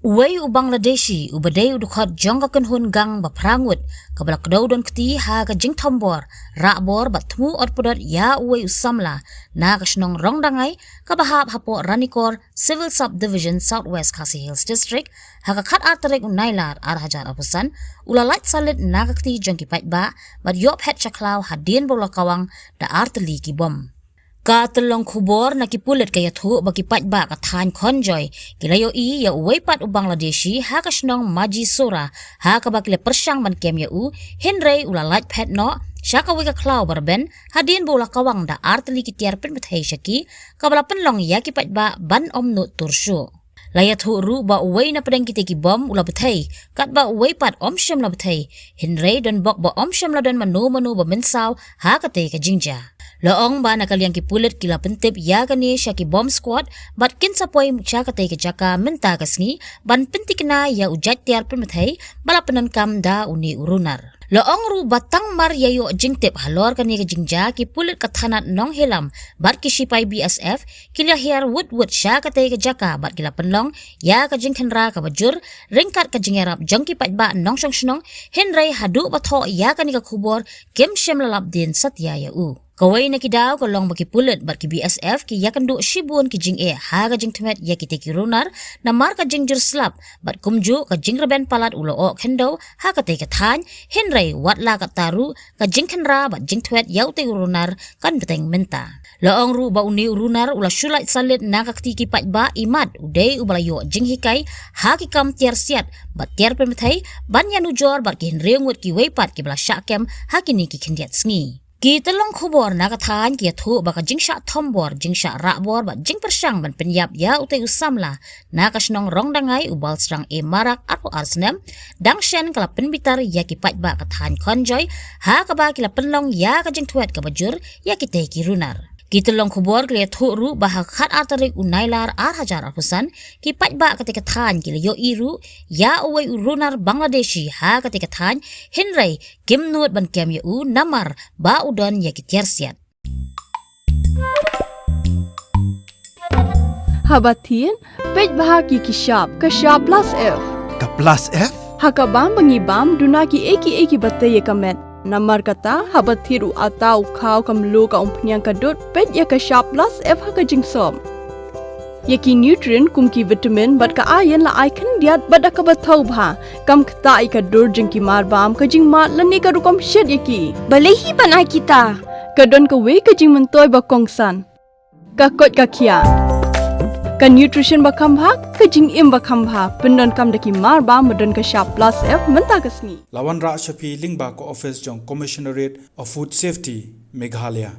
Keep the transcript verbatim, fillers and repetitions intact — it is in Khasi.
Uwei u Bangladeshi uba dei u dkhot jong ka kynhun gang ba phra ngut, kaba la kdew don kti ha ka jingthombor, rah bor bad thmu ot pdot ïa uwei u samla na ka shnong Rongdangai, kaba hap hapoh Ranikor Civil Subdivision, South West Khasi Hills District, ha ka khatar tarik u Nailar ar hajar arphew san, u la lait salit na ka kti jong ki paidbah bad ïoh phet sha khlaw hadien ba u la kawang da ar tylli ki bom. Ka tyllong khubor na ki pulit ka ïathuh ba ki paidbah ka thaiñ Khonjoy ki la ïohi ïa uwei pat u Bangladeshi ha ka shnong Maji Sora, ha kaba ki la pyrshang ban kem ïa u, hynrei u la lait phet noh sha kawei ka khlaw ba rben hadien ba u la kawang da ar tylli ki tiar pynbthei sha ki, kaba la pynlong ïa ki paidbah ban ym nud tur shuh. La ïathuh ruh ba uwei na pdeng kitei ki bom u la bthei, katba uwei pat ym shym la bthei, hynrei don bok ba ym shym la don mano mano ba mynsaw ha katei ka jingjia. La ong ba na ka liang ki pulit ki la pyntip ïa kane sha ki bomb squad bad kin sa poi sha katei ka jaka mynta ka sngi ban pynthikna ïa u jait tiar pynbthei ba la pyndonkam da une u runar. La ong ruh ba tang mar ïa ïoh jingtip halor kane ka jingjia, ki pulit ka thanat Nonghilam bad ki shipai B S F ki la hiar wut wut sha katei ka jaka bad ki la pynlong ïa ka jingkhynra kaba jur ryngkat ka jingïarap jong ki paidbah nongshong shnong, hynrei haduh ba thoh ïa kane ka khubor kim shym la lap dien satia ïa u. Kawei na ki daw ka long ba ki pulit bad ki B S F ki ïakynduh shibun ki jingeh ha ka jingthmet ïa kitei ki runar, namar ka jingjur slap bad kumjuh ka jingrben palat u la ong khyndew ha katei ka thaiñ, hynrei wat la katta ruh ka jingkhynra bad jingthwet ïa utei u runar kan bteng mynta. La ong ruh ba une u runar u la shu lait salit na ka kti ki paidbah, imat u dei uba la ïoh jinghikai ha ki kam tiar siat bad tiar pynbthei ban ïanujor bad ki hynriew ngut kiwei pat kiba la shah kem ha kine ki khyndiat sngi. Ki tyllong khubor na ka thaiñ ki ïathuh ba ka jingshah thombor, jingshah rah bor bad jingpyrshang ban pynïap ïa utei u samla na ka shnong Rongdangai, u Balsrang E Marak, arphew ar snem, dang shen ka la pynbitar ïa ki paidbah ka thaiñ Khonjoy, ha kaba ki la pynlong ïa ka jingthwet kaba jur ïa kitei ki runar. Ki tyllong khubor ki la ïathuh ruh ba ha ka khatar tarik u Nailar ar hajar arphew san, ki paidbah katei ka thaiñ ki la ïohi ruh ïa uwei u runar Bangladeshi ha katei ka thaiñ, hynrei kim nud ban kem ïa u namar ba u don ïa ki tiar siat. Haba thied, peit bha ïa ki shap, ka shap plus F. Ka plus F? Ha ka bam ba ngi bam, duna kiei kiei kiba tei ïa ka met. Namar kata, haba thied u atta, u khaw, ka mluh, ka umphniang, ka dud, peit ïa ka shap plus F ha ka jingsop. Ïa ki nutrient kum ki vitamin bad ka iron la ai khyndiat bad da kaba thaw bha. Kam ktah ïa ka dur jong ki marbam, ka jingmad lane ka rukom shet ïa ki. Balei hi ban ai kita? Ka don kawei ka jingmyntoi ba kongsan. Ka koit ka khiah. Ka nutrition ba kham bha, ka jingim ba kham bha. Pyndonkam da ki marbam ba don ka shap plus F mynta ka sngi. La wanrah sha phi lyngba ka office jong Commissionerate of Food Safety, Meghalaya.